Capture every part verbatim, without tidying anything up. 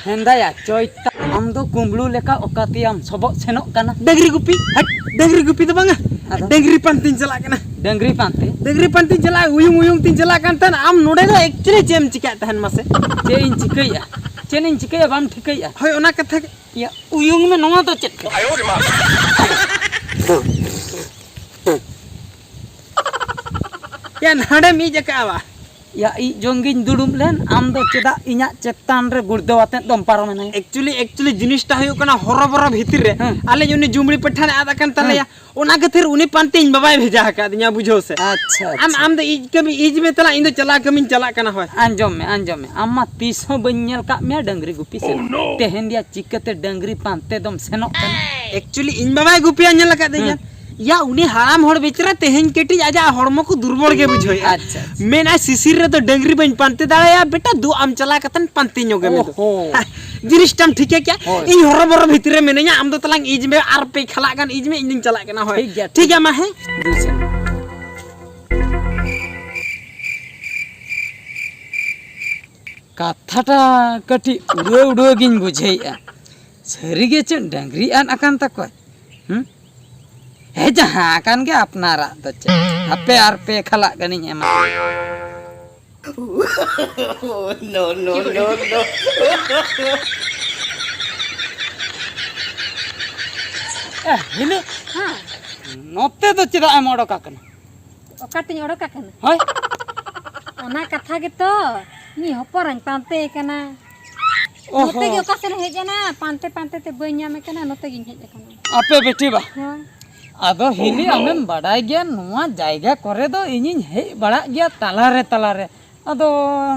ᱦᱮᱸᱫᱟᱭᱟ ᱪᱚᱭᱛᱟ, ᱟᱢ ᱫᱚ ᱠᱩᱢᱵᱽᱲᱩ ᱞᱮᱠᱟ ᱚᱠᱟᱛᱮᱭᱟᱢ ᱥᱚᱵᱚᱜ ᱥᱮᱱᱚᱜ ᱠᱟᱱᱟ? ᱰᱟᱹᱝᱨᱤ ᱜᱩᱯᱤ᱾ ᱦᱟᱴ, ᱰᱟᱹᱝᱨᱤ ᱜᱩᱯᱤ ᱫᱚ ᱵᱟᱝᱟ᱾ ᱟᱫᱚ? ᱰᱟᱹᱝᱨᱤ ᱯᱟᱱᱛᱮᱧ ᱪᱟᱞᱟᱜ ᱠᱟᱱᱟ᱾ ᱰᱟᱹᱝᱨᱤ ᱯᱟᱱᱛᱮ? ᱰᱟᱹᱝᱨᱤ ᱯᱟᱱᱛᱮᱧ ᱪᱟᱞᱟᱜ, ᱩᱭᱩᱝ ᱩᱭᱩᱝ ᱛᱤᱧ ᱪᱟᱞᱟᱜ ᱠᱟᱱ ᱛᱟᱦᱮᱱ᱾ ᱟᱢ ᱱᱚᱰᱮ ᱫᱚ actually ᱪᱮᱫ ᱮᱢ ᱪᱤᱠᱟᱹᱭᱮᱫ ᱛᱟᱦᱮᱱ ᱢᱟᱥᱮ? ᱪᱮᱫ ᱤᱧ ᱪᱤᱠᱟᱹᱭᱮᱫᱼᱟ? ᱪᱮᱫ ᱤᱧ ᱪᱤᱠᱟᱹᱭᱟ ᱵᱟᱢ ᱴᱷᱤᱠᱟᱹᱭᱮᱫᱼᱟ? ᱦᱳᱭ, ᱚᱱᱟ ᱠᱟᱛᱷᱟ ᱜᱮ᱾ ᱭᱟ, ᱩᱭᱩᱝ ᱢᱮ, ᱱᱚᱣᱟ ᱫᱚ ᱪᱮᱫ ᱠᱟᱱᱟ? ᱭᱟ, ᱱᱚᱰᱮᱢ ᱤᱡ ᱟᱠᱟᱫᱼᱟ ᱵᱟ? ᱭᱟ, ᱤᱡ ᱡᱚᱝ ᱜᱤᱧ ᱫᱩᱲᱩᱵ ᱞᱮᱱ, ᱟᱢ ᱫᱚ ᱪᱮᱫᱟᱜ ᱤᱧᱟᱜ ᱪᱮᱛᱟᱱ ᱨᱮ ᱜᱩᱲᱫᱟᱹᱣ ᱟᱛᱮᱫ ᱫᱚᱢ ᱯᱟᱨᱚᱢᱮᱱᱟ? Actually, actually ᱡᱤᱱᱤᱥᱴᱟ ᱦᱩᱭᱩᱜ ᱠᱟᱱᱟ, ᱦᱚᱨᱚᱵᱚᱨᱚ ᱵᱷᱤᱛᱤᱨ ᱨᱮ ᱦᱮᱸ᱾ ᱟᱞᱮ ᱩᱱᱤ ᱡᱩᱢᱲᱤ ᱯᱟᱹᱴᱷᱟᱹᱱ ᱮ ᱟᱫ ᱟᱠᱟᱱ ᱛᱟᱞᱮᱭᱟ᱾ ᱦᱮᱸ᱾ ᱚᱱᱟ ᱠᱷᱟᱹᱛᱤᱨ ᱩᱱᱤ ᱯᱟᱱᱛᱮ ᱤᱧ ᱵᱟᱵᱟᱭ ᱵᱷᱮᱡᱟ ᱟᱠᱟᱫᱤᱧᱟ, ᱵᱩᱡᱷᱟᱹᱣ ᱥᱮ᱾ ᱟᱪᱪᱷᱟ, ᱟᱢ, ᱟᱪᱪᱷᱟ᱾ ᱟᱢ ᱫᱚ ᱤᱡ ᱠᱟᱹᱢᱤ, ᱤᱡ ᱢᱮ ᱛᱟᱞᱟᱝ, ᱤᱧ ᱫᱚ ᱪᱟᱞᱟᱜ ᱠᱟᱹᱢᱤᱧ ᱪᱟᱞᱟᱜ ᱠᱟᱱᱟ, ᱦᱳᱭ᱾ ᱟᱸᱡᱚᱢ ᱢᱮ, ᱟᱸᱡᱚᱢ ᱢᱮ, ᱟᱢ ᱢᱟ ᱛᱤᱥ ᱦᱚᱸ ᱵᱟᱹᱧ ᱧᱮᱞ ᱠᱟᱜ ᱢᱮᱭᱟ ᱰᱟᱹᱝᱨᱤ ᱜᱩᱯᱤ ᱥᱮᱫ᱾ Oh, no! ᱛᱮᱦᱮᱧ ᱫᱚᱭᱟ ᱪᱤᱠᱟᱹᱛᱮ ᱰᱟᱹᱝᱨᱤ ᱯᱟᱱᱛᱮ ᱫᱚᱢ ᱥᱮᱱᱚᱜ ᱠᱟᱱᱟ? Actually, ᱤᱧ ᱵᱟᱵᱟᱭ ᱜᱩᱯᱤᱭᱟ, ᱧᱮᱞ ᱟᱠᱟᱫ ᱫᱮᱭᱟ᱾ ᱦᱮᱸ᱾ ᱭᱟ, ᱩᱱᱤ ᱦᱟᱲᱟᱢ ᱦᱚᱲ ᱵᱮᱪᱟᱨᱟ ᱛᱮᱦᱮᱧ ᱠᱟᱹᱴᱤᱡ ᱟᱡᱟᱜ ᱦᱚᱲᱢᱚ ᱠᱚ ᱫᱩᱨᱵᱚᱞ ᱜᱮ ᱵᱩᱡᱷᱟᱹᱣᱮᱫᱼᱟ᱾ ᱟᱪᱪᱷᱟ, ᱟᱪᱪᱷᱟ᱾ ᱢᱮᱱᱟᱭ, "ᱥᱤᱥᱤᱨ ᱨᱮᱫᱚ ᱰᱟᱹᱝᱨᱤ ᱵᱟᱹᱧ ᱯᱟᱱᱛᱮ ᱫᱟᱲᱮᱭᱟᱜᱼᱟ, ᱵᱮᱴᱟ, ᱫᱩ ᱟᱢ ᱪᱟᱞᱟᱣ ᱠᱟᱛᱮᱱ ᱯᱟᱱᱛᱮ ᱧᱚᱜᱮ ᱢᱮ ᱫᱩ᱾" ᱳᱦᱳ᱾ ᱡᱤᱱᱤᱥᱴᱟᱢ ᱴᱷᱤᱠᱟᱹ ᱠᱮᱜᱼᱟ? ᱦᱳᱭ᱾ ᱤᱧ ᱦᱚᱨᱚ ᱵᱚᱨᱚ ᱵᱷᱤᱛᱤᱨ ᱨᱮ ᱢᱤᱱᱟᱹᱧᱟ, ᱟᱢ ᱫᱚ ᱛᱟᱞᱟᱝ ᱤᱡ ᱢᱮ, ᱟᱨ ᱯᱮ ᱠᱷᱟᱞᱟᱜ ᱜᱟᱱ ᱤᱡ ᱢᱮ, ᱤᱧ ᱫᱩᱧ ᱪᱟᱞᱟᱜ ᱠᱟᱱᱟ᱾ ᱦᱳᱭ᱾ ᱴᱷᱤᱠ ᱜᱮᱭᱟ, ᱴᱷᱤᱠ ᱴᱷᱤᱠ ᱜᱮᱭᱟ, ᱢᱟ, ᱦᱮᱸ᱾ ᱫᱩ ᱥᱮᱨᱢᱟ᱾ ᱠᱟᱛᱷᱟᱴᱟ ᱠᱟᱹᱴᱤᱡ ᱩᱰᱟᱹᱣ ᱩᱰᱟᱹᱣ ᱜᱤᱧ ᱵᱩᱡᱷᱟᱹᱣᱮᱫᱼᱟ᱾ ᱥᱟᱹᱨᱤᱜᱮ ᱪᱮᱫ ᱰᱟᱹᱝᱨᱤ ᱟᱫ ᱟᱠᱟᱱ ᱛᱟᱠᱚᱣᱟ? ᱦᱩᱸ? ᱦᱮᱸ, ᱡᱟᱦᱟᱸ ᱟᱠᱟᱱ ᱜᱮ ᱟᱯᱱᱟᱨᱟᱜ ᱫᱚ ᱪᱮᱫ? ᱦᱟᱯᱮ ᱟᱨ ᱯᱮ ᱠᱷᱟᱞᱟᱜ ᱜᱟᱱᱤᱧ ᱮᱢᱟ᱾ No, no, no, no. ᱮ, ᱦᱤᱞᱤ, ᱦᱮᱸ᱾ ᱱᱚᱛᱮ ᱫᱚ ᱪᱮᱫᱟᱜ ᱮᱢ ᱚᱰᱚᱠ ᱟᱠᱟᱱᱟ? ᱚᱠᱟᱛᱤᱧ ᱚᱰᱚᱠ ᱟᱠᱟᱱᱟ? ᱦᱳᱭ᱾ ᱚᱱᱟ ᱠᱟᱛᱷᱟ ᱜᱮᱛᱚ, ᱤᱧ ᱦᱚᱯᱚᱱ ᱨᱟᱧ ᱯᱟᱱᱛᱮ ᱠᱟᱱᱟ᱾ ᱚᱦᱚ᱾ ᱱᱚᱛᱮ ᱜᱮ ᱚᱠᱟ ᱥᱮᱫ ᱮ ᱦᱮᱡ ᱮᱱᱟ, ᱯᱟᱱᱛᱮ ᱯᱟᱱᱛᱮ ᱛᱮ ᱵᱟᱹᱧ ᱧᱟᱢᱮ ᱠᱟᱱᱟ, ᱱᱚᱛᱮ ᱜᱤᱧ ᱦᱮᱡ ᱟᱠᱟᱱᱟ᱾ ᱟᱯᱮ ᱵᱤᱴᱤ ᱵᱟ? ᱦᱳᱭ᱾ ᱟᱫᱚ ᱦᱤᱞᱤ, ᱟᱢᱮᱢ ᱵᱟᱰᱟᱭ ᱜᱮᱭᱟ, ᱱᱚᱣᱟ ᱡᱟᱭᱜᱟ ᱠᱚᱨᱮ ᱫᱚ ᱤᱧᱤᱧ ᱦᱮᱡ ᱵᱟᱲᱟᱜ ᱜᱮᱭᱟ ᱛᱟᱞᱟᱨᱮ ᱛᱟᱞᱟᱨᱮ᱾ ᱟᱫᱚ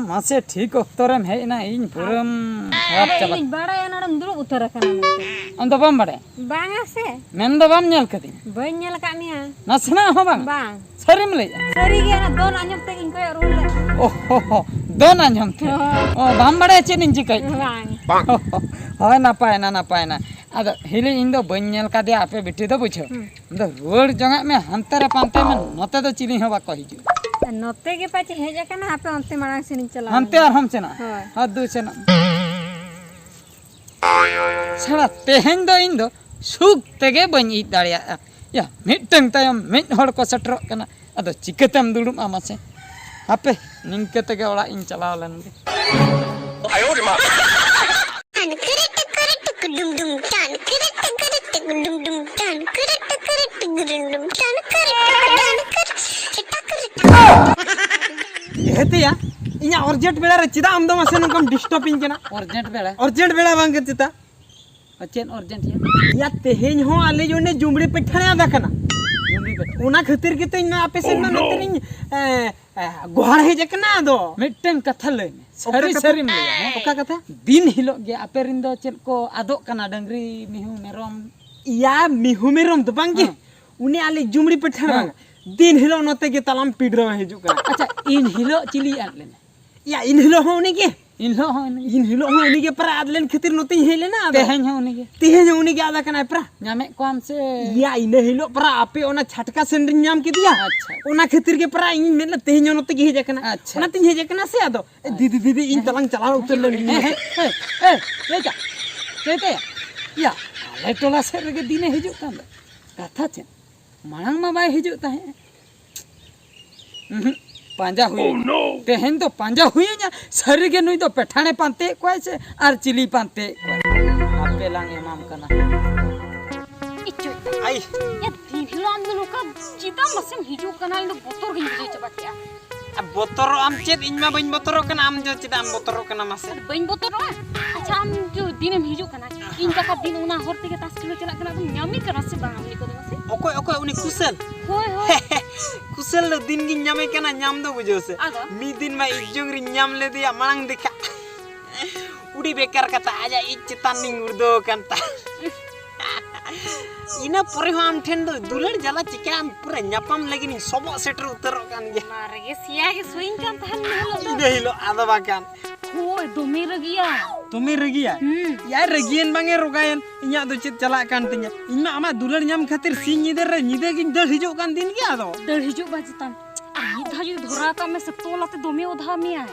ᱢᱟᱥᱮ, ᱴᱷᱤᱠ ᱚᱠᱛᱚ ᱨᱮᱢ ᱦᱮᱡ ᱮᱱᱟ, ᱤᱧ ᱯᱩᱨᱟᱹᱢ ᱠᱷᱟᱨᱟᱯ ᱟᱫᱚ ᱪᱟᱵᱟ ᱤᱧᱤᱧ ᱵᱟᱲᱟᱭᱟ ᱱᱚᱰᱮᱢ ᱫᱩᱲᱩᱵ ᱩᱛᱟᱹᱨ ᱟᱠᱟᱱᱟ ᱢᱮᱱᱛᱮ᱾ ᱟᱢ ᱫᱚ ᱵᱟᱢ ᱵᱟᱲᱟᱭᱟ? ᱵᱟᱝᱟ ᱥᱮ᱾ ᱢᱮᱱ ᱫᱚ ᱵᱟᱢ ᱧᱮᱞ ᱠᱟᱫᱤᱧᱟ? ᱵᱟᱹᱧ ᱧᱮᱞ ᱟᱠᱟᱫ ᱢᱮᱭᱟ᱾ ᱱᱟᱥᱮᱱᱟᱜ ᱦᱚᱸ ᱵᱟᱝ? ᱵᱟᱝ᱾ ᱥᱟᱹᱨᱤᱢ ᱞᱟᱹᱭᱮᱜᱼᱟ? ᱥᱟᱹᱨᱤ ᱜᱮ, ᱚᱱᱟ ᱫᱚᱱ ᱟᱸᱡᱚᱢ ᱛᱮᱜᱤᱧ ᱠᱚᱭᱚᱜ ᱨᱩᱣᱟᱹᱲ ᱞᱮᱫ᱾ ᱳᱦᱳ, ᱫᱚᱱ ᱟᱸᱡᱚᱢ ᱛᱮ? ᱦᱳᱭ᱾ ᱚ, ᱵᱟᱢ ᱵᱟᱲᱟᱭᱟ ᱪᱮᱫ ᱤᱧ ᱪᱤᱠᱟᱹᱭᱮᱫ? ᱵᱟᱝ᱾ ᱦᱳᱭ, ᱱᱟᱯᱟᱭᱮᱱᱟ, ᱱᱟᱯᱟᱭᱮᱱᱟ᱾ ᱟᱫᱚ ᱦᱤᱞᱤ, ᱤᱧ ᱫᱚ ᱵᱟᱹᱧ ᱧᱮᱞ ᱠᱟᱫᱮᱭᱟ ᱟᱯᱮ ᱵᱤᱴᱤ ᱫᱚ, ᱵᱩᱡᱷᱟᱹᱣ᱾ ᱦᱩᱸ᱾ ᱟᱢ ᱫᱚ ᱨᱩᱣᱟᱹᱲ ᱡᱚᱝᱟᱜ ᱢᱮ, ᱦᱟᱱᱛᱮ ᱨᱮ ᱯᱟᱱᱛᱮ ᱢᱮ, ᱱᱚᱛᱮ ᱫᱚ ᱪᱤᱞᱤ ᱦᱚᱸ ᱵᱟᱠᱚ ᱦᱤᱡᱩᱜᱼᱟ᱾ ᱟᱨ ᱱᱚᱛᱮ ᱜᱮ ᱯᱟᱪᱮ ᱦᱮᱡ ᱟᱠᱟᱱᱟ, ᱦᱟᱯᱮ ᱚᱱᱛᱮ ᱢᱟᱲᱟᱝ ᱥᱮᱱ ᱤᱧ ᱪᱟᱞᱟᱣ ᱦᱟᱱᱛᱮ ᱞᱮᱱ ᱜᱮ᱾ ᱟᱨᱦᱚᱸᱢ ᱥᱮᱱᱚᱜᱼᱟ? ᱦᱳᱭ᱾ ᱦᱚᱸ, ᱫᱩ ᱥᱮᱱᱚᱜ ᱢᱮ᱾ ᱥᱟᱞᱟ, ᱛᱮᱦᱮᱧ ᱫᱚ ᱤᱧ ᱫᱚ ᱥᱩᱠ ᱛᱮᱜᱮ ᱵᱟᱹᱧ ᱤᱡ ᱫᱟᱲᱮᱭᱟᱜᱼᱟ᱾ ᱭᱟ, ᱢᱤᱫᱴᱟᱝ ᱛᱟᱭᱚᱢ ᱢᱤᱫ ᱦᱚᱲ ᱠᱚ ᱥᱮᱴᱮᱨᱚᱜ ᱠᱟᱱᱟ᱾ ᱟᱫᱚ ᱪᱤᱠᱟᱹᱛᱮᱢ ᱫᱩᱲᱩᱵᱼᱟ ᱢᱟᱥᱮ? ᱦᱟᱯᱮ, ᱱᱤᱝᱠᱟᱹ ᱛᱮᱜᱮ ᱚᱲᱟᱜ ᱤᱧ ᱪᱟᱞᱟᱣ ᱞᱮᱱ ᱜᱮ᱾ ᱴᱟᱱ ᱠᱤᱨᱤ ᱴᱩᱠᱩᱨᱤ ᱴᱩᱠᱩ ᱰᱩᱢ ᱰᱩᱢ, ᱴᱟᱱ ᱠᱤᱨᱤ ᱴᱩᱠᱩᱨᱤ ᱴᱩᱠᱩ ᱰᱩᱢ ᱰᱩᱢ, ᱴᱟᱱ ᱠᱤᱨᱤ ᱴᱩᱠᱩᱨᱤ ᱴᱩᱠᱩ ᱰᱩᱢ ᱰᱩᱢ, ᱴᱟᱱ ᱠᱤᱨᱤ ᱴᱩᱠᱩ, ᱴᱟᱱ ᱠᱤᱨᱤ ᱴᱩᱠᱩ᱾ ᱦᱮᱛᱮᱭᱟ, ᱤᱧᱟᱹᱜ ᱚᱨᱡᱮᱱᱴ ᱵᱮᱲᱟ ᱨᱮ ᱪᱮᱫᱟᱜ ᱟᱢ ᱫᱚ ᱢᱟᱥᱮ ᱱᱚᱝᱠᱟᱢ ᱰᱤᱥᱴᱟᱨᱵ ᱤᱧ ᱠᱟᱱᱟ? ᱚᱨᱡᱮᱱᱴ ᱵᱮᱲᱟ? ᱚᱨᱡᱮᱱᱴ ᱵᱮᱲᱟ ᱵᱟᱝ ᱜᱮ ᱪᱮᱛᱟ? ᱟᱨ ᱪᱮᱫ ᱚᱨᱡᱮᱱᱴ ᱭᱟ? ᱭᱟ, ᱛᱮᱦᱮᱧ ᱦᱚᱸ ᱟᱞᱮ ᱚᱸᱰᱮ ᱡᱩᱢᱲᱤ ᱯᱤᱴᱷᱟᱹ ᱞᱮ ᱟᱫᱟ ᱠᱟᱱᱟ᱾ ᱡᱩᱢᱲᱤ ᱯᱤᱴᱷᱟᱹ? ᱚᱱᱟ ᱠᱷᱟᱹᱛᱤᱨ ᱜᱮᱛᱚ ᱤᱧ ᱢᱟ ᱟᱯᱮ ᱥᱮᱫ ᱢᱟ ᱱᱚᱛᱮ ᱨᱤᱧ, ᱮ, ᱮ, ᱜᱚᱦᱟᱲ ᱦᱮᱡ ᱟᱠᱟᱱᱟ ᱟᱫᱚ᱾ ᱢᱤᱫᱴᱟᱝ ᱠᱟᱛᱷᱟ ᱞᱟᱹᱭ ᱢᱮ, ᱚᱠᱟ ᱥᱟᱹᱨᱤ ᱠᱟᱛᱷᱟ? ᱥᱟᱹᱨᱤᱢ ᱞᱟᱹᱭᱟ, ᱦᱮᱸ? ᱚᱠᱟ ᱠᱟᱛᱷᱟ? ᱫᱤᱱ ᱦᱤᱞᱳᱜ ᱜᱮ ᱟᱯᱮ ᱨᱮᱱ ᱫᱚ ᱪᱮᱫ ᱠᱚ ᱟᱫᱚᱜ ᱠᱟᱱᱟ, ᱰᱟᱹᱝᱨᱤ, ᱢᱤᱦᱩ, ᱢᱮᱨᱚᱢ? ᱭᱟ, ᱢᱤᱦᱩ ᱢᱮᱨᱚᱢ ᱫᱚ ᱵᱟᱝ ᱜᱮ᱾ ᱦᱮᱸ᱾ ᱩᱱᱤ ᱟᱞᱮ ᱡᱩᱢᱲᱤ ᱯᱤᱴᱷᱟᱹ ᱦᱮᱸ᱾ ᱵᱟᱝ, ᱫᱤᱱ ᱦᱤᱞᱳᱜ ᱱᱚᱛᱮ ᱜᱮ ᱛᱟᱞᱟᱢ ᱯᱤᱰᱨᱟᱹᱣ ᱦᱤᱡᱩᱜ ᱠᱟᱱᱟ᱾ ᱟᱪᱪᱷᱟ, ᱤᱱ ᱦᱤᱞᱳᱜ ᱪᱤᱞᱤ ᱟᱫ ᱞᱮᱱᱟ? ᱭᱟ, ᱤᱱ ᱦᱤᱞᱳᱜ ᱦᱚᱸ ᱩᱱᱤ ᱜᱮ᱾ ᱤᱱ ᱦᱤᱞᱳᱜ ᱦᱚᱸ ᱩᱱᱤ ᱜᱮ᱾ ᱤᱱ ᱦᱤᱞᱳᱜ ᱦᱚᱸ ᱩᱱᱤ ᱜᱮ ᱯᱟᱨᱟ ᱟᱫ ᱞᱮᱱ ᱠᱷᱟᱹᱛᱤᱨ ᱱᱚᱛᱮᱧ ᱦᱮᱡ ᱞᱮᱱᱟ᱾ ᱟᱫᱚ ᱛᱮᱦᱮᱧ ᱦᱚᱸ ᱩᱱᱤ ᱜᱮ᱾ ᱛᱮᱦᱮᱧ ᱦᱚᱸ ᱩᱱᱤ ᱜᱮ ᱟᱫ ᱟᱠᱟᱱᱟᱭ ᱯᱟᱨᱟ᱾ ᱧᱟᱢᱮᱫ ᱠᱚᱣᱟᱢ ᱥᱮ? ᱭᱟ, ᱤᱱᱟᱹ ᱦᱤᱞᱳᱜ ᱯᱟᱨᱟ ᱟᱯᱮ ᱚᱱᱟ ᱪᱷᱟᱴᱠᱟ ᱥᱮᱱ ᱨᱤᱧ ᱧᱟᱢ ᱠᱮᱫᱮᱭᱟ᱾ ᱟᱪᱪᱷᱟ᱾ ᱚᱱᱟ ᱠᱷᱟᱹᱛᱤᱨ ᱜᱮ ᱯᱟᱨᱟ ᱤᱧ ᱢᱮᱱ ᱞᱮᱫ ᱛᱮᱦᱮᱧ ᱦᱚᱸ ᱱᱚᱛᱮ ᱜᱮ ᱦᱮᱡ ᱟᱠᱟᱱᱟ᱾ ᱟᱪᱪᱷᱟ᱾ ᱚᱱᱟᱛᱤᱧ ᱦᱮᱡ ᱟᱠᱟᱱᱟ ᱥᱮ ᱟᱫᱚ᱾ ᱮ, ᱫᱤᱫᱤ, ᱫᱤᱫᱤ, ᱤᱧ ᱛᱟᱞᱟᱝ ᱪᱟᱞᱟᱣ ᱩᱛᱟᱹᱨ ᱞᱮᱱ ᱜᱤᱧ᱾ ᱦᱮᱸ, ᱦᱮᱸ, ᱦᱮᱸ, ᱦᱮᱸ, ᱪᱮᱫ ᱛᱟᱭᱟ? ᱪᱮᱫ ᱛᱟᱭᱟ? ᱭᱟ, ᱟᱞᱮ ᱴᱚᱞᱟ ᱥᱮᱫ ᱨᱮᱜᱮ ᱫᱤᱱᱮ ᱦᱤᱡᱩᱜ ᱠᱟᱱ ᱫᱚ᱾ ᱠᱟᱛᱷᱟ ᱪᱮᱫ? ᱢᱟᱲᱟᱝ ᱢᱟ ᱵᱟᱭ ᱦᱤᱡᱩᱜ ᱛᱟᱦᱮᱸᱫ᱾ ᱩᱦᱩᱸ, ᱯᱟᱸᱡᱟ ᱦᱩᱭ᱾ Oh, no! ᱛᱮᱦᱮᱧ ᱫᱚ ᱯᱟᱸᱡᱟ ᱦᱩᱭᱟᱹᱧᱟ, ᱥᱟᱹᱨᱤᱜᱮ ᱱᱩᱭ ᱫᱚ ᱯᱮᱴᱷᱟᱲᱮ ᱯᱟᱱᱛᱮᱭᱮᱫ ᱠᱚᱣᱟᱭ ᱥᱮ ᱟᱨ ᱪᱤᱞᱤ ᱯᱟᱱᱛᱮᱭᱮᱫ ᱠᱚᱣᱟᱭ? ᱟᱯᱮ ᱞᱟᱝ ᱮᱢᱟᱢ ᱠᱟᱱᱟ᱾ ᱤᱪᱩ᱾ ᱟᱭ᱾ ᱭᱟ, ᱫᱤᱱ ᱦᱤᱞᱳᱜ ᱟᱢ ᱫᱚ ᱱᱚᱝᱠᱟ ᱪᱮᱫᱟᱜ ᱢᱟᱥᱮᱢ ᱦᱤᱡᱩᱜ ᱠᱟᱱᱟ? ᱤᱧ ᱫᱚ ᱵᱚᱛᱚᱨ ᱜᱤᱧ ᱵᱩᱡᱷᱟᱹᱣ ᱪᱟᱵᱟ ᱠᱮᱜᱼᱟ᱾ ᱟᱨ ᱵᱚᱛᱚᱨᱚᱜ ᱟᱢ ᱪᱮᱫ? ᱤᱧ ᱢᱟ ᱵᱟᱹᱧ ᱵᱚᱛᱚᱨᱚᱜ ᱠᱟᱱᱟ, ᱟᱢ ᱫᱚ ᱪᱮᱫᱟᱜ ᱮᱢ ᱵᱚᱛᱚᱨᱚᱜ ᱠᱟᱱᱟ ᱢᱟᱥᱮ? ᱟᱫᱚ ᱵᱟᱹᱧ ᱵᱚᱛᱚᱨᱚᱜᱼᱟ? ᱟᱪᱪᱷᱟ, ᱟᱢ ᱡᱚ ᱫᱤᱱᱮᱢ ᱦᱤᱡᱩᱜ ᱠᱟᱱᱟ, ᱤᱧ ᱵᱟᱠᱷᱟᱡ ᱫᱤᱱ ᱚᱱᱟ ᱦᱚᱨ ᱛᱮᱜᱮ ᱛᱟᱥ ᱠᱷᱮᱞᱳ ᱪᱟᱞᱟᱜ ᱠᱟᱱᱟ, ᱟᱫᱚᱢ ᱧᱟᱢᱮ ᱠᱟᱱᱟ ᱥᱮ ᱵᱟᱝ ᱩᱱᱤ ᱠᱚᱫᱚ ᱢᱟᱥᱮ? ᱚᱠᱚᱭ, ᱚᱠᱚᱭ ᱩᱱᱤ ᱠᱩᱥᱟᱹᱞ? ᱦᱳᱭ, ᱦᱳᱭ᱾ ᱠᱩᱥᱟᱹᱞ ᱫᱚ ᱫᱤᱱ ᱜᱤᱧ ᱧᱟᱢᱮ ᱠᱟᱱᱟ, ᱧᱟᱢ ᱫᱚ ᱵᱩᱡᱷᱟᱹᱣ ᱥᱮ᱾ ᱟᱫᱚ? ᱢᱤᱫ ᱫᱤᱱ ᱢᱟ ᱤᱡ ᱡᱚᱝ ᱨᱤᱧ ᱧᱟᱢ ᱞᱮᱫᱮᱭᱟ ᱢᱟᱲᱟᱝ ᱫᱮᱠᱷᱟ᱾ ᱩᱰᱤ ᱵᱮᱠᱟᱨ ᱠᱟᱛᱷᱟ, ᱟᱡᱟᱜ ᱤᱡ ᱪᱮᱛᱟᱱ ᱨᱤᱧ ᱩᱲᱫᱟᱹᱣ ᱟᱠᱟᱱ ᱛᱟᱭ᱾ ᱤᱱᱟᱹ ᱯᱚᱨᱮ ᱦᱚᱸ ᱟᱢ ᱴᱷᱮᱱ ᱫᱚ ᱫᱩᱞᱟᱹᱲ ᱡᱟᱞᱟ ᱪᱤᱠᱟᱹ ᱟᱢ ᱯᱩᱨᱟᱹ ᱧᱟᱯᱟᱢ ᱞᱟᱹᱜᱤᱫ ᱤᱧ ᱥᱚᱵᱚᱜ ᱥᱮᱴᱮᱨ ᱩᱛᱟᱹᱨᱚᱜ ᱠᱟᱱ ᱜᱮᱭᱟ᱾ ᱚᱱᱟ ᱨᱮᱜᱮ ᱥᱮᱭᱟ ᱜᱮ ᱥᱩᱭᱤᱧ ᱠᱟᱱ ᱛᱟᱦᱮᱱ ᱤᱱᱟᱹ ᱦᱤᱞᱳᱜ᱾ ᱤᱱᱟᱹ ᱦᱤᱞᱳᱜ ᱟᱫᱚ ᱵᱟᱠᱷᱟᱱ᱾ ᱦᱳᱭ, ᱫᱚᱢᱮ ᱨᱟᱹᱜᱤᱭᱟ᱾ ᱫᱚᱢᱮ ᱨᱟᱹᱜᱤᱭᱟᱭ᱾ ᱦᱩᱸ᱾ ᱭᱟᱭ ᱨᱟᱹᱜᱤᱭᱮᱱ ᱵᱟᱝ ᱮ ᱨᱚᱜᱟᱭᱮᱱ, ᱤᱧᱟᱹᱜ ᱫᱚ ᱪᱮᱫ ᱪᱟᱞᱟᱜ ᱠᱟᱱ ᱛᱤᱧᱟ? ᱤᱧ ᱢᱟ ᱟᱢᱟᱜ ᱫᱩᱞᱟᱹᱲ ᱧᱟᱢ ᱠᱷᱟᱹᱛᱤᱨ ᱥᱤᱧ ᱧᱤᱫᱟᱹ ᱨᱮ, ᱧᱤᱫᱟᱹ ᱜᱤᱧ ᱫᱟᱹᱲ ᱦᱤᱡᱩᱜ ᱠᱟᱱ ᱫᱤᱱ ᱜᱮ ᱟᱫᱚ᱾ ᱫᱟᱹᱲ ᱦᱤᱡᱩᱜ ᱵᱟᱝ ᱪᱮᱛᱟᱱ, ᱟᱨ ᱢᱤᱫ ᱫᱷᱟᱣ ᱡᱩᱫᱤ ᱫᱷᱚᱨᱟᱣ ᱠᱟᱜ ᱢᱮ ᱥᱮ, ᱛᱚᱞ ᱟᱛᱮ ᱫᱚᱢᱮ ᱚᱫᱷᱟᱣ ᱢᱮᱭᱟᱭ᱾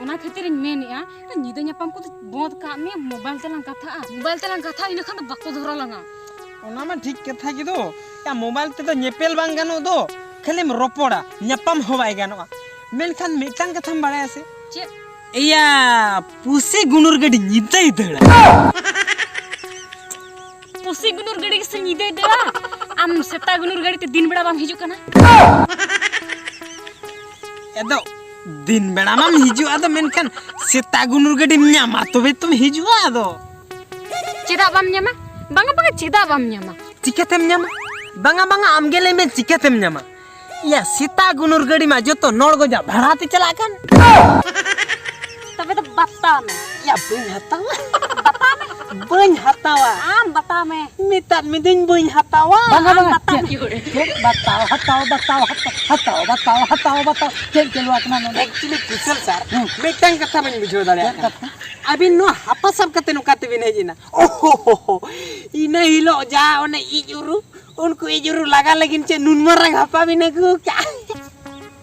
ᱚᱱᱟ ᱠᱷᱟᱹᱛᱤᱨ ᱤᱧ ᱢᱮᱱᱮᱜᱼᱟ, ᱧᱤᱫᱟᱹ ᱧᱟᱯᱟᱢ ᱠᱚᱫᱚ ᱵᱚᱸᱫᱽ ᱠᱟᱜ ᱢᱮ, mobile ᱛᱮᱞᱟᱝ ᱠᱟᱛᱷᱟᱜᱼᱟ᱾ Mobile ᱛᱮᱞᱟᱝ ᱠᱟᱛᱷᱟᱜᱼᱟ, ᱤᱱᱟᱹ ᱠᱷᱟᱱ ᱫᱚ ᱵᱟᱠᱚ ᱫᱷᱚᱨᱟ ᱞᱟᱝᱟ᱾ ᱚᱱᱟ ᱢᱟ ᱴᱷᱤᱠ ᱠᱟᱛᱷᱟ ᱜᱮ ᱫᱚ᱾ ᱭᱟ, mobile ᱛᱮᱫᱚ ᱧᱮᱯᱮᱞ ᱵᱟᱝ ᱜᱟᱱᱚᱜ ᱫᱚ, ᱠᱷᱟᱹᱞᱤᱢ ᱨᱚᱯᱚᱲᱟ, ᱧᱟᱯᱟᱢ ᱦᱚᱸ ᱵᱟᱭ ᱜᱟᱱᱚᱜᱼᱟ᱾ ᱢᱮᱱᱠᱷᱟᱱ ᱢᱤᱫᱴᱟᱝ ᱠᱟᱛᱷᱟᱢ ᱵᱟᱲᱟᱭᱟ ᱥᱮ? ᱪᱮᱫ? ᱮᱭᱟ, ᱯᱩᱥᱤ ᱜᱩᱱᱩᱨ ᱜᱟᱹᱰᱤ ᱧᱤᱫᱟᱹᱭ ᱫᱟᱹᱲᱟ᱾ ᱯᱩᱥᱤ ᱜᱩᱱᱩᱨ ᱜᱟᱹᱰᱤ ᱜᱮᱥᱮ ᱧᱤᱫᱟᱹᱭ ᱫᱟᱹᱲᱟ? ᱟᱢ ᱥᱮᱛᱟ ᱜᱩᱱᱩᱨ ᱜᱟᱹᱰᱤ ᱛᱮ ᱫᱤᱱ ᱵᱮᱲᱟ ᱵᱟᱢ ᱦᱤᱡᱩᱜ ᱠᱟᱱᱟ? ᱮᱫᱚ, ᱫᱤᱱ ᱵᱮᱲᱟ ᱢᱟᱢ ᱦᱤᱡᱩᱜᱼᱟ, ᱟᱫᱚ ᱢᱮᱱᱠᱷᱟᱱ ᱥᱮᱛᱟ ᱜᱩᱱᱩᱨ ᱜᱟᱹᱰᱤᱢ ᱧᱟᱢᱟ, ᱛᱚᱵᱮ ᱛᱚᱢ ᱦᱤᱡᱩᱜᱼᱟ ᱟᱫᱚ᱾ ᱪᱮᱫᱟᱜ ᱵᱟᱢ ᱧᱟᱢᱟ? ᱵᱟᱝᱟ, ᱵᱟᱝᱟ, ᱪᱮᱫᱟᱜ ᱵᱟᱢ ᱧᱟᱢᱟ? ᱪᱤᱠᱟᱹᱛᱮᱢ ᱧᱟᱢᱟ? ᱵᱟᱝᱟ, ᱵᱟᱝᱟ, ᱟᱢᱜᱮ ᱞᱟᱹᱭ ᱢᱮ, ᱪᱤᱠᱟᱹᱛᱮᱢ ᱧᱟᱢᱟ? ᱭᱟ, ᱥᱮᱛᱟ ᱜᱩᱱᱩᱨ ᱜᱟᱹᱰᱤ ᱢᱟ ᱡᱚᱛᱚ ᱱᱚᱲ ᱜᱚᱡᱟᱜ ᱵᱷᱟᱲᱟ ᱛᱮ ᱪᱟᱞᱟᱜ ᱠᱟᱱ᱾ ᱛᱚᱵᱮ ᱫᱚ ᱵᱟᱛᱟᱣ ᱢᱮ᱾ ᱭᱟ, ᱵᱟᱹᱧ ᱦᱟᱛᱟᱣᱟ᱾ ᱵᱟᱛᱟᱣ ᱢᱮ᱾ ᱵᱟᱹᱧ ᱦᱟᱛᱟᱣᱟ᱾ ᱟᱢ ᱵᱟᱛᱟᱣ ᱢᱮ᱾ ᱢᱮᱛᱟᱫ ᱢᱮᱫᱩᱧ ᱵᱟᱹᱧ ᱦᱟᱛᱟᱣᱟ᱾ ᱵᱟᱝᱟ, ᱟᱢ ᱵᱟᱝᱟ, ᱵᱟᱛᱟᱣ ᱪᱮᱫ? ᱢᱮ᱾ ᱪᱮᱫ? ᱵᱟᱛᱟᱣ, ᱦᱟᱛᱟᱣ, ᱵᱟᱛᱟᱣ, ᱦᱟᱛᱟᱣ, ᱦᱟᱛᱟᱣ, ᱵᱟᱛᱟᱣ, ᱦᱟᱛᱟᱣ, ᱵᱟᱛᱟᱣ᱾ ᱪᱮᱫ ᱪᱟᱹᱞᱩ ᱟᱠᱟᱱᱟ ᱱᱚᱰᱮ? Actually, ᱠᱩᱥᱟᱞ sir, ᱦᱩᱸ᱾ ᱢᱤᱫᱴᱟᱝ ᱠᱟᱛᱷᱟ ᱵᱟᱹᱧ ᱵᱩᱡᱷᱟᱹᱣ ᱫᱟᱲᱮᱭᱟᱜ ᱪᱮᱫ ᱠᱟᱱᱟ᱾ ᱠᱟᱛᱷᱟ? ᱟᱹᱵᱤᱱ ᱱᱚᱣᱟ ᱦᱟᱯᱟ ᱥᱟᱵ ᱠᱟᱛᱮ ᱱᱚᱝᱠᱟ ᱛᱮᱵᱤᱱ ᱦᱮᱡ ᱮᱱᱟ? ᱳᱦᱳ ᱦᱳ ᱦᱳ᱾ ᱤᱱᱟᱹ ᱦᱤᱞᱳᱜ ᱡᱟ ᱚᱱᱮ ᱤᱡ ᱩᱨᱩ, ᱩᱱᱠᱩ ᱤᱡ ᱩᱨᱩ ᱞᱟᱜᱟ ᱞᱟᱹᱜᱤᱫ ᱪᱮᱫ ᱱᱩᱱ ᱢᱟᱨᱟᱝ ᱦᱟᱯᱟ ᱵᱤᱱ ᱟᱹᱜᱩ ᱠᱟᱜᱼᱟ?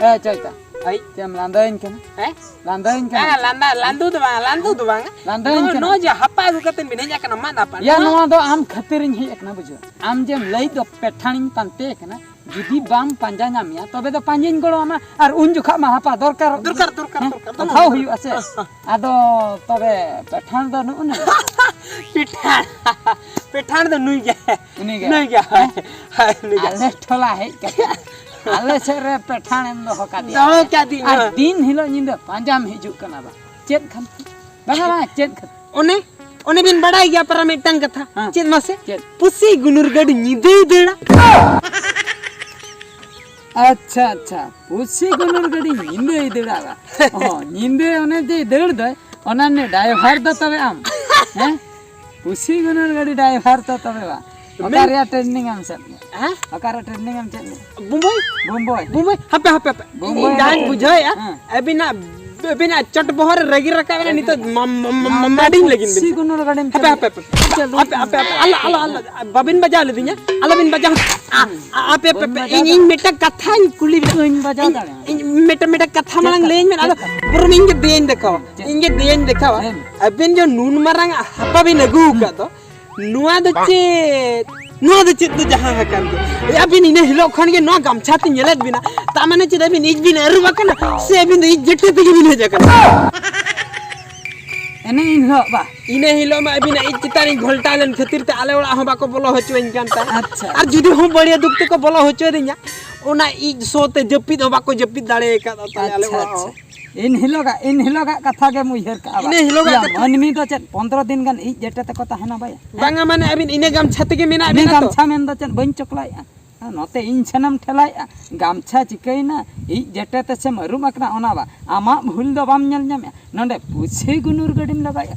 ᱮ, ᱪᱚᱭᱛᱟ᱾ ᱦᱳᱭ᱾ ᱪᱮᱫ ᱮᱢ ᱞᱟᱸᱫᱟᱭᱟᱹᱧ ᱠᱟᱱᱟ? ᱦᱮᱸ? ᱞᱟᱸᱫᱟᱭᱟᱹᱧ ᱠᱟᱱᱟ? ᱦᱮᱸ, ᱞᱟᱸᱫᱟ, ᱞᱟᱸᱫᱩ ᱫᱚ ᱵᱟᱝ, ᱞᱟᱸᱫᱩ ᱫᱚ ᱵᱟᱝ᱾ ᱞᱟᱸᱫᱟᱭᱟᱹᱧ ᱱᱚᱜᱼᱚᱭ, ᱠᱟᱱᱟ? ᱱᱚᱜᱼᱚᱭ ᱡᱮ ᱦᱟᱯᱟ ᱟᱹᱜᱩ ᱠᱟᱛᱮ ᱵᱤᱱ ᱦᱮᱡ ᱟᱠᱟᱱᱟ, ᱢᱟᱫ ᱦᱟᱯᱟ᱾ ᱭᱟ, ᱱᱚᱣᱟ ᱱᱚᱣᱟ ᱫᱚ ᱟᱢ ᱠᱷᱟᱹᱛᱤᱨᱤᱧ ᱦᱮᱡ ᱟᱠᱟᱱᱟ, ᱵᱩᱡᱷᱟᱹᱣ᱾ ᱟᱢ ᱡᱮᱢ ᱞᱟᱹᱭ ᱫᱚ ᱯᱮᱴᱷᱟᱲᱤᱧ ᱯᱟᱱᱛᱮ ᱟᱠᱟᱱᱟ, ᱡᱩᱫᱤ ᱵᱟᱢ ᱯᱟᱸᱡᱟ ᱧᱟᱢᱮᱭᱟ, ᱛᱚᱵᱮ ᱫᱚ ᱯᱟᱸᱡᱟᱧ ᱜᱚᱲᱚ ᱟᱢᱟ, ᱟᱨ ᱩᱱ ᱡᱚᱠᱷᱟᱜ ᱢᱟ ᱦᱟᱯᱟ ᱫᱚᱨᱠᱟᱨᱚᱜ ᱫᱚᱨᱠᱟᱨ, ᱜᱮ᱾ ᱫᱚᱨᱠᱟᱨ, ᱦᱮᱸ? ᱫᱚᱨᱠᱟᱨ, ᱫᱚᱨᱠᱟᱨ᱾ ᱦᱟᱛᱟᱣ ᱦᱩᱭᱩᱜᱼᱟ ᱥᱮ᱾ ᱦᱮᱸ, ᱦᱮᱸ᱾ ᱟᱫᱚ ᱛᱚᱵᱮ ᱯᱮᱴᱷᱟᱲ ᱫᱚ ᱱᱩᱜᱼᱩ ᱱᱩᱭ᱾ ᱯᱮᱴᱷᱟᱲ, ᱯᱮᱴᱷᱟᱲ ᱫᱚ ᱱᱩᱭ ᱜᱮ᱾ ᱩᱱᱤ ᱜᱮ᱾ ᱱᱩᱭ ᱜᱮ᱾ ᱦᱮᱸ? ᱦᱳᱭ, ᱱᱩᱭ ᱜᱮ᱾ ᱟᱞᱮ ᱴᱚᱞᱟ ᱦᱮᱡ ᱠᱟᱛᱮ ᱟᱞᱮ ᱥᱮᱫ ᱨᱮ ᱯᱮᱴᱷᱟᱲᱮᱢ ᱫᱚᱦᱚ ᱠᱟᱫᱮᱭᱟ᱾ ᱫᱚᱦᱚ ᱠᱟᱫᱤᱧᱟ᱾ ᱟᱨ ᱫᱤᱱ ᱦᱤᱞᱳᱜ ᱧᱤᱫᱟᱹ ᱯᱟᱸᱡᱟᱢ ᱦᱤᱡᱩᱜ ᱠᱟᱱᱟ ᱵᱟ᱾ ᱪᱮᱫ ᱠᱷᱟᱹᱛᱤᱨ? ᱵᱟᱝᱟ, ᱵᱟᱝᱟ, ᱪᱮᱫ ᱠᱷᱟᱹᱛᱤᱨ? ᱚᱱᱮ, ᱚᱱᱮ ᱵᱤᱱ ᱵᱟᱲᱟᱭ ᱜᱮᱭᱟ ᱯᱟᱨᱟ ᱢᱤᱫᱴᱟᱝ ᱠᱟᱛᱷᱟ᱾ ᱦᱮᱸ᱾ ᱪᱮᱫ ᱢᱟᱥᱮ? ᱪᱮᱫ? ᱯᱩᱥᱤ ᱜᱩᱱᱩᱨ ᱜᱟᱹᱰᱤ ᱧᱤᱫᱟᱹᱭ ᱫᱟᱹᱲᱟ᱾ ᱟᱪᱪᱷᱟ, ᱟᱪᱪᱷᱟ, ᱯᱩᱥᱤ ᱜᱩᱱᱩᱨ ᱜᱟᱹᱰᱤ ᱧᱤᱫᱟᱹᱭ ᱫᱟᱹᱲᱟ ᱵᱟ᱾ ᱚ, ᱧᱤᱫᱟᱹ ᱚᱱᱮ ᱡᱮ ᱫᱟᱹᱲ ᱫᱟᱭ, ᱚᱱᱟ ᱨᱤᱱᱤᱡ driver ᱫᱚ ᱛᱚᱵᱮ ᱟᱢ? ᱦᱮᱸ? ᱯᱩᱥᱤ ᱜᱩᱱᱩᱨ ᱜᱟᱹᱰᱤ driver ᱫᱚ ᱛᱚᱵᱮ ᱵᱟ᱾ ᱚᱠᱟ ᱢᱮᱱ- ᱨᱮᱭᱟᱜ training ᱮᱢ ᱪᱮᱫ ᱞᱮᱫ? ᱦᱮᱸ? ᱚᱠᱟᱨᱮ training ᱮᱢ ᱪᱮᱫ ᱞᱮᱫ? ᱵᱩᱢᱵᱟᱭ᱾ ᱵᱩᱢᱵᱟᱭ᱾ ᱵᱩᱢᱵᱟᱭ᱾ ᱦᱟᱯᱮ, ᱦᱟᱯᱮ, ᱦᱟᱯᱮ᱾ ᱵᱩᱢᱵᱟᱭ ᱤᱧ ᱡᱟᱦᱟᱸᱧ ᱨᱮ᱾ ᱵᱩᱡᱷᱟᱹᱣᱮᱫᱼᱟ, ᱦᱮᱸ᱾ ᱟᱹᱵᱤᱱᱟᱜ ᱟᱹᱵᱤᱱᱟᱜ ᱪᱚᱴ ᱵᱚᱦᱚᱜ ᱨᱮ ᱨᱟᱹᱜᱤ ᱨᱟᱠᱟᱵ ᱮᱱᱟ, ᱱᱤᱛᱚᱜ ᱢᱟ-, ᱢᱟ-, ᱢᱟ-, ᱢᱟ-, ᱢᱟᱰᱤᱧ ᱞᱟᱹᱜᱤᱫ ᱵᱤᱱ᱾ ᱥᱤ ᱜᱩᱱᱩᱨ ᱜᱟᱹᱰᱤᱢ ᱦᱟᱯᱮ, ᱪᱟᱹᱞᱩ᱾ ᱦᱟᱯᱮ, ᱦᱟᱯᱮ, ᱦᱟᱯᱮ, ᱟᱞᱚ, ᱟᱞᱚ, ᱟᱞᱚ, ᱵᱟᱵᱤᱱ ᱵᱟᱡᱟᱣ ᱞᱤᱫᱤᱧᱟ, ᱟᱞᱚᱵᱤᱱ ᱵᱟᱡᱟᱣ᱾ ᱟ-, ᱟ-, ᱟᱯᱮ, ᱟᱯᱮ, ᱟᱯᱮ, ᱵᱟᱹᱧ ᱤᱧ, ᱵᱟᱡᱟᱣ ᱤᱧ ᱢᱤᱫᱴᱟᱝ ᱠᱟᱛᱷᱟᱧ ᱠᱩᱞᱤ ᱵᱤᱱᱟ᱾ ᱵᱟᱹᱧ ᱵᱟᱡᱟᱣ ᱤᱧ, ᱫᱟᱲᱮᱭᱟᱜᱼᱟ᱾ ᱤᱧ ᱢᱤᱫᱴᱟᱝ, ᱢᱤᱫᱴᱟᱝ ᱠᱟᱛᱷᱟ ᱪᱮᱫ ᱢᱟᱲᱟᱝ ᱠᱟᱛᱷᱟ? ᱞᱟᱹᱭᱟᱹᱧ ᱵᱮᱱ, ᱟᱫᱚ ᱪᱮᱫ? ᱵᱚᱨᱚᱝ ᱤᱧ ᱜᱮ ᱫᱮᱭᱟᱧ ᱫᱮᱠᱷᱟᱣᱟ᱾ ᱪᱮᱫ? ᱤᱧ ᱜᱮ ᱫᱮᱭᱟᱧ ᱫᱮᱠᱷᱟᱣᱟ᱾ ᱦᱮᱸ᱾ ᱟᱵᱤᱱ ᱡᱮ ᱱᱩᱱ ᱢᱟᱨᱟᱝ ᱦᱟᱯᱟ ᱵᱤᱱ ᱟᱹᱜᱩ ᱟᱠᱟᱫ ᱫᱚ, ᱱᱚᱣᱟ ᱫᱚ ᱪᱮᱫ? ᱱᱚᱣᱟ ᱫᱚ ᱪᱮᱫ ᱫᱚ ᱡᱟᱦᱟᱸ ᱟᱠᱟᱱ ᱜᱮ? ᱮ, ᱟᱹᱵᱤᱱ ᱤᱱᱟᱹ ᱦᱤᱞᱳᱜ ᱠᱷᱚᱱ ᱜᱮ ᱱᱚᱣᱟ ᱜᱟᱢᱪᱷᱟ ᱛᱮ ᱧᱮᱞᱮᱫ ᱵᱤᱱᱟ᱾ ᱛᱟ ᱢᱟᱱᱮ ᱪᱮᱫ ᱟᱹᱵᱤᱱ ᱤᱡ ᱵᱤᱱ ᱟᱹᱨᱩᱵ ᱟᱠᱟᱱᱟ? ᱥᱮ ᱟᱹᱵᱤᱱ ᱫᱚ ᱤᱡ ᱡᱮᱴᱮ ᱛᱮᱜᱮ ᱵᱤᱱ ᱦᱮᱡ ᱟᱠᱟᱱᱟ? ᱮᱱᱮ ᱤᱱ ᱦᱤᱞᱳᱜ ᱵᱟ᱾ ᱤᱱᱟᱹ ᱦᱤᱞᱳᱜ ᱢᱟ ᱟᱹᱵᱤᱱᱟᱜ ᱤᱡ ᱪᱮᱛᱟᱱ ᱨᱤᱧ ᱜᱷᱚᱞᱴᱟᱣ ᱞᱮᱱ ᱠᱷᱟᱹᱛᱤᱨ ᱛᱮ ᱟᱞᱮ ᱚᱲᱟᱜ ᱦᱚᱸ ᱵᱟᱠᱚ ᱵᱚᱞᱚ ᱦᱚᱪᱚᱣᱟᱹᱧ ᱠᱟᱱ ᱛᱟᱦᱮᱸᱫ᱾ ᱟᱪᱪᱷᱟ᱾ ᱟᱨ ᱡᱩᱫᱤ ᱦᱚᱸ ᱵᱟᱹᱲᱤᱭᱟᱹ ᱫᱩᱠ ᱛᱮᱠᱚ ᱵᱚᱞᱚ ᱦᱚᱪᱚᱭᱫᱤᱧᱟ, ᱚᱱᱟ ᱤᱡ ᱥᱚ ᱛᱮ ᱡᱟᱹᱯᱤᱫ ᱦᱚᱸ ᱵᱟᱠᱚ ᱡᱟᱹᱯᱤᱫ ᱫᱟᱲᱮ ᱟᱠᱟᱫ ᱛᱟᱞᱮ ᱟᱞᱮ ᱟᱪᱪᱷᱟ, ᱚᱲᱟᱜ ᱦᱚᱸ᱾ ᱟᱪᱪᱷᱟ᱾ ᱤᱱ ᱦᱤᱞᱳᱜᱟᱜ, ᱤᱱ ᱦᱤᱞᱳᱜᱟᱜ ᱠᱟᱛᱷᱟ ᱜᱮᱢ ᱩᱭᱦᱟᱹᱨ ᱠᱟᱜᱼᱟ ᱵᱟ? ᱤᱱᱟᱹ ᱦᱤᱞᱳᱜᱟᱜ ᱭᱟ, ᱠᱟᱛᱷᱟ᱾ ᱢᱟᱹᱱᱢᱤ ᱫᱚ ᱪᱮᱫ ᱯᱚᱱᱫᱽᱨᱚ ᱫᱤᱱ ᱜᱟᱱ ᱤᱡ ᱡᱮᱴᱮ ᱛᱮᱠᱚ ᱛᱟᱦᱮᱱᱟ ᱵᱟᱭᱟ? ᱵᱟᱝᱟ, ᱢᱟᱱᱮ ᱟᱹᱵᱤᱱ ᱤᱱᱟᱹ ᱜᱟᱢᱪᱷᱟ ᱛᱮᱜᱮ ᱢᱮᱱᱟᱜ ᱤᱱᱟᱹ ᱵᱤᱱᱟ ᱛᱚ? ᱜᱟᱢᱪᱷᱟ ᱢᱮᱱ ᱫᱚ ᱪᱮᱫ ᱵᱟᱹᱧ ᱪᱚᱠᱞᱟᱭᱮᱜᱼᱟ? ᱟᱨ ᱱᱚᱛᱮ ᱤᱧ ᱥᱮᱱᱮᱢ ᱴᱷᱮᱞᱟᱭᱮᱜᱼᱟ, ᱜᱟᱢᱪᱷᱟ ᱪᱤᱠᱟᱹᱭᱮᱱᱟ? ᱤᱡ ᱡᱮᱴᱮ ᱛᱮᱥᱮᱢ ᱟᱹᱨᱩᱵ ᱟᱠᱟᱱᱟ ᱚᱱᱟ ᱵᱟ? ᱟᱢᱟᱜ ᱵᱷᱩᱞ ᱫᱚ ᱵᱟᱢ ᱧᱮᱞ ᱧᱟᱢᱮᱜᱼᱟ, ᱱᱚᱰᱮ ᱯᱩᱪᱷᱤ ᱜᱩᱱᱩᱨ ᱜᱟᱹᱰᱤᱢ ᱞᱟᱜᱟᱭᱮᱜᱼᱟ᱾